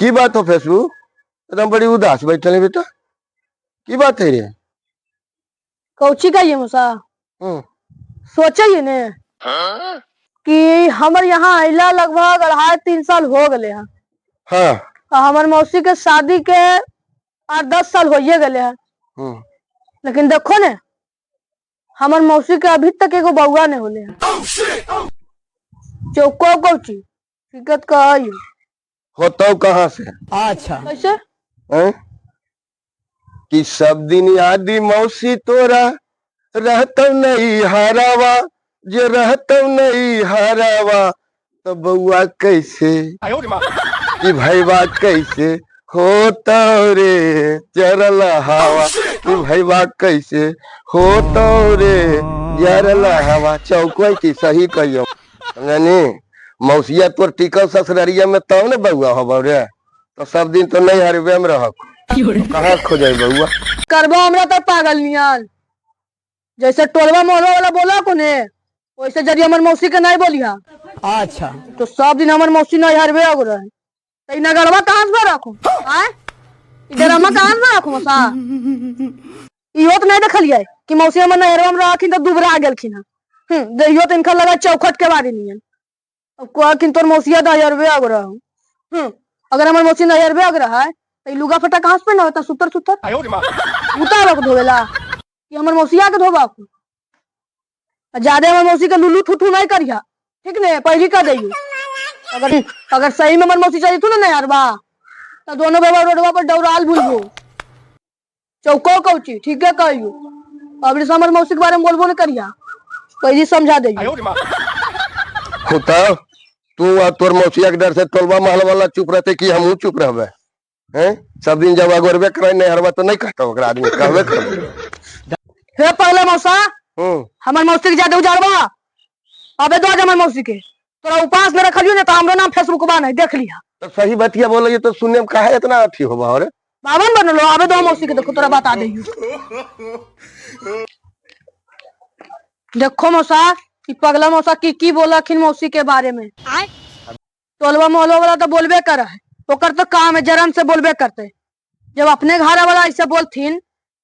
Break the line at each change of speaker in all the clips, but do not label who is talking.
की बात हो फेसबुक, एकदम बड़ी उदास बैठल है बेटा, की बात है रे?
कौची कहिए मौसा? सोचे ने कि हमर यहाँ अइला लगभग 2.5-3 साल हो गए हैं। और हमर मौसी के शादी के 8-10 साल होइए गए हैं। लेकिन देखो ने हमर मौसी के अभी तक एगो बउआ नहीं होले हैं। चौको कौची दिक्कत कहियो
होतो कहाँ से?
कैसे?
हैं? कि सब दिन यादी मौसी तोरा रहतो नहीं हरावा, जे रहतो नहीं हरावा तो बउआ कैसे कि भैया कैसे होतो रे जरल हवा, कि भैया कैसे होतो रे जरल हवा। चौको की सही कहियो समझनी, मौसिया तोर टिकल ससुररिया में तब ने बउआ होबो रे, तो सब दिन तो नहीं हरबे में रहक, कहाँ खोजे बउआ?
करबो हमरा तो पागल नियन, जैसे टोलवा मोहल्ला वाला बोला कोने वैसे जदि हमर मौसी के नहीं बोलिया। तो सब दिन हमर मौसी नहीं हरबे अगो रहे, तो ई नगरवा कहाँ से रखू? आय इधर हम कहाँ से रखू मौसा? इहो तो नहीं देखलिए कि मौसी हमर नहरवा में रखिन तो दुबरा गेलखिन हन। देहियो तो इनका लगा चौखट के बारे नियन। अब कहखिन तोर मौसिया नहरबे अगो रहू। अगर हमर मौसी नहरबे अगो रहे तो ई लुगा फटा कहाँ से पहना होता? सुतर सुतर उतार रख धोवेला कि हमर मौसिया के धोबा को? ज्यादा हमर मौसी के लुलू थुथू नहीं करिया, ठीक ने? पहली कह दियो। अगर अगर सही में हमर मौसी चाहिए तू ना नहरबा तो दोनों बाबा रोडवा पर डौराल भूलबो। चौको कौची ठीक है कहियो। अब से हमर मौसी के बारे में बोलबो न करिया, पहली समझा दियो।
होता तू आ तोर मौसिया के डर से टोलवा महल वाला चुप रहते कि हमहू चुप रहबे? हैं सब दिन जब अगोरबे करे नहीं हरबा तो नहीं कहता ओकरा आदमी कहबे करबे।
हे पहले मौसा, हमर मौसी के ज्यादा उजाड़बा अबे दो हमर मौसी के तोरा उपास में रखलियो ने तो हमरो नाम फेसबुक बा नहीं देख लिया।
तो सही बतिया बोलिए तो सुनने में काहे इतना अथी होबा? अरे
बावन बनलो अबे दो मौसी के देखो तोरा बता देहियो। देखो मौसा ई पगला मौसा की की बोलखिन मौसी के बारे में। टोलवा मोहल्ला वाला तो बोलबे कर है, ओकर तो काम है जरन से बोलबे करते। जब अपने घर वाला ऐसे बोलथिन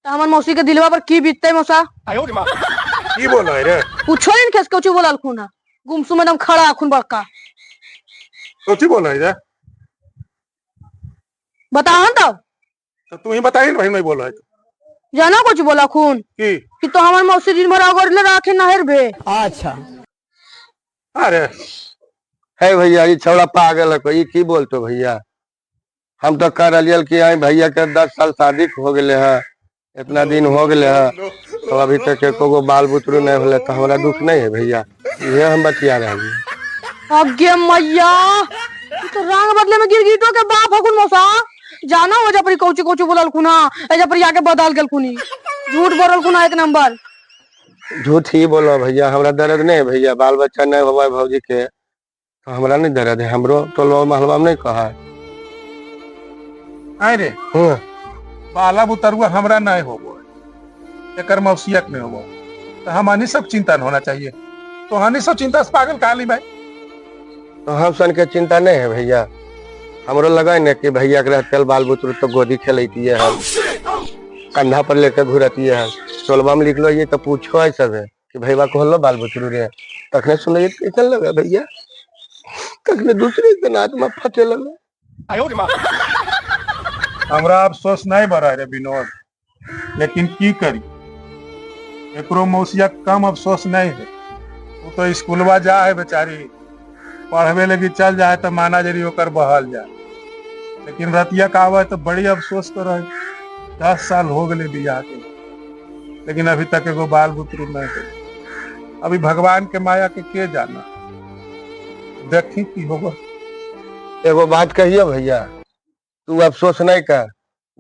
तो हमर मौसी के दिलवा पर की बीतते मौसा?
की बोल रे?
पूछो इन खेस कुछ बोलल खून गुमसुम एकदम खड़ा खून बड़का।
कौची बोल रे?
बताओ तो।
तो तू ही बताई भाई नहीं बोल है
जाना कुछ बोला खून
की
कि तो हमर मौसी दिन भर अगर ले राखे नहर बे।
अरे
है भैया ये छौड़ा पागल है, ये की बोलतो भैया? हम तो कह रही कि आई भैया के 10 साल शादी हो गए है, इतना दिन हो गए है, तो अभी तक एको गो बाल बुतरू नहीं होले, तो हमारा दुख नहीं है भैया, ये हम बतिया रहे हैं।
अगे मैया ई तो रंग बदले में गिरगिटो के बाप हकुन मौसा। जाना हो जा परी कौची कौची बोलल खुना, एजा परी आके बदल गेल खुनी, झूठ बोलल खुना एक नंबर।
झूठ ही बोलो भैया, हमरा दर्द नहीं है भैया, बाल बच्चा नहीं होवा भौजी के तो हमरा नहीं दर्द है, हमरो टोलवा मोहल्ला में नहीं कहा है।
अरे बाला बुतरुआ हमरा नहीं होबो, एकर मौसियत नहीं होबो, तो हमानी सब चिंता न होना चाहिए। तो हनी सब चिंता से पागल काली भाई।
तो हम सन के चिंता नहीं है भैया, हमरो लगा ने कि भैया के रहते बाल बुतरू तो गोदी खेलती है, हम कंधा पर लेकर घुरती है, टोलवा में लिख लो ये तो पूछो है सब है कि भैया को बाल बुतरू रे, तखने सुन कैसन लगा भैया, तखने दूसरे दिन आत्मा फटे लगा।
हमरा अफसोस नहीं बरा रे विनोद, लेकिन की करी, एकरो मौसिया कम अफसोस नहीं है। वो तो स्कूलवा जा है बेचारी, पढ़वे लगी चल जाए तो माना जरी होकर बहल जाए, लेकिन रतिया का आवा तो बड़ी अफसोस कर रहे। 10 साल हो गए बियाह के, लेकिन अभी तक एगो बाल बुतरू नहीं है। अभी भगवान के माया के जाना, देखी की होगा।
एगो बात कहियो भैया, तू अफसोस नहीं कर,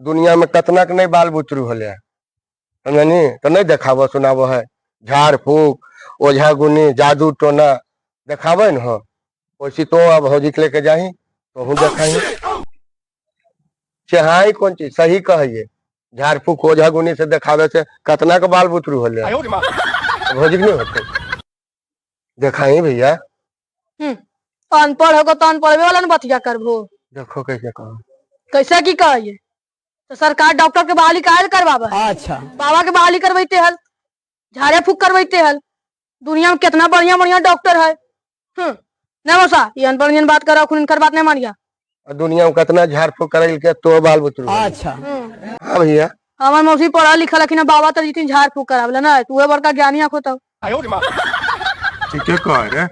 दुनिया में कतना के नहीं बाल बुतरू होले समझनी, तो नहीं देखाबो सुनाबो है, झाड़ फूक ओझा गुनी जादू टोना देखाबे न हो, वैसी तो अब भौजी के लेके जाही तो हूँ देखाही चेहाई कौन चीज सही कहिए, झाड़ फूक ओझा गुनी से देखावे से कतना के बाल बुतरू होले, भौजी के नहीं होते देखाही भैया।
अनपढ़ होगो तो अनपढ़वे वाला न बतिया करबो।
देखो कैसे कहो।
कैसे की कहिए? तो सरकार डॉक्टर के बहाली काहे करवावे है?
अच्छा।
बाबा के बहाली करवैते हल, झाड़े फूक करवैते हल। दुनिया में कितना बढ़िया बढ़िया डॉक्टर है। नहीं मौसा, ये अनपढ़ नियन बात करा, खुद इनकर बात नहीं मानिया।
और दुनिया में कितना झाड़ फूक करल के तो बाल बुतरू।
अच्छा।
हाँ भैया।
हमार मौसी पढ़ा लिखा लखिन, बाबा तो जितिन झाड़ फूक करावला ना, तू बड़का ज्ञानी आखो तो।
ठीक है कह रहे।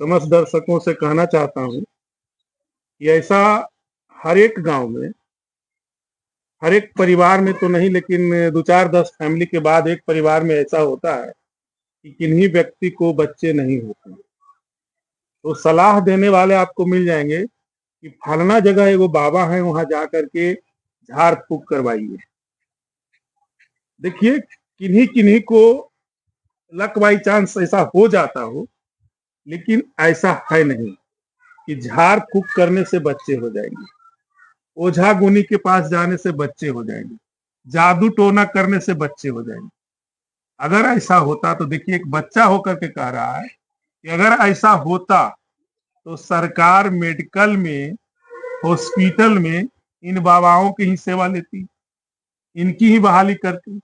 समस्त दर्शकों से कहना चाहता हूं कि ऐसा हर एक गांव में, हर एक परिवार में तो नहीं, लेकिन 2-4-10 फैमिली के बाद एक परिवार में ऐसा होता है कि किन्हीं व्यक्ति को बच्चे नहीं होते। तो सलाह देने वाले आपको मिल जाएंगे कि फलाना जगह एगो बाबा है, वहां जा करके झाड़ फूक करवाइए। देखिए, किन्हीं किन्हीं को लक बाई चांस ऐसा हो जाता हो, लेकिन ऐसा है नहीं कि झाड़ फूक करने से बच्चे हो जाएंगे, ओझा गुनी के पास जाने से बच्चे हो जाएंगे, जादू टोना करने से बच्चे हो जाएंगे। अगर ऐसा होता तो देखिए, एक बच्चा होकर के कह रहा है कि अगर ऐसा होता तो सरकार मेडिकल में, हॉस्पिटल में इन बाबाओं की ही सेवा लेती, इनकी ही बहाली करती।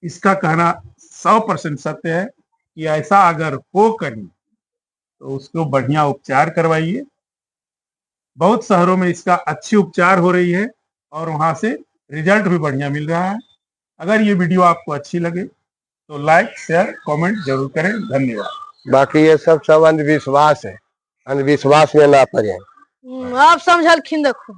इसका कहना 100% सत्य है कि ऐसा अगर हो कहीं तो उसको बढ़िया उपचार करवाइए। बहुत शहरों में इसका अच्छी उपचार हो रही है और वहां से रिजल्ट भी बढ़िया मिल रहा है। अगर ये वीडियो आपको अच्छी लगे तो लाइक, शेयर, कमेंट जरूर करें। धन्यवाद।
बाकी ये सब सब अंधविश्वास है, अंधविश्वास में ना पड़े।
आप समझलखिन देखो।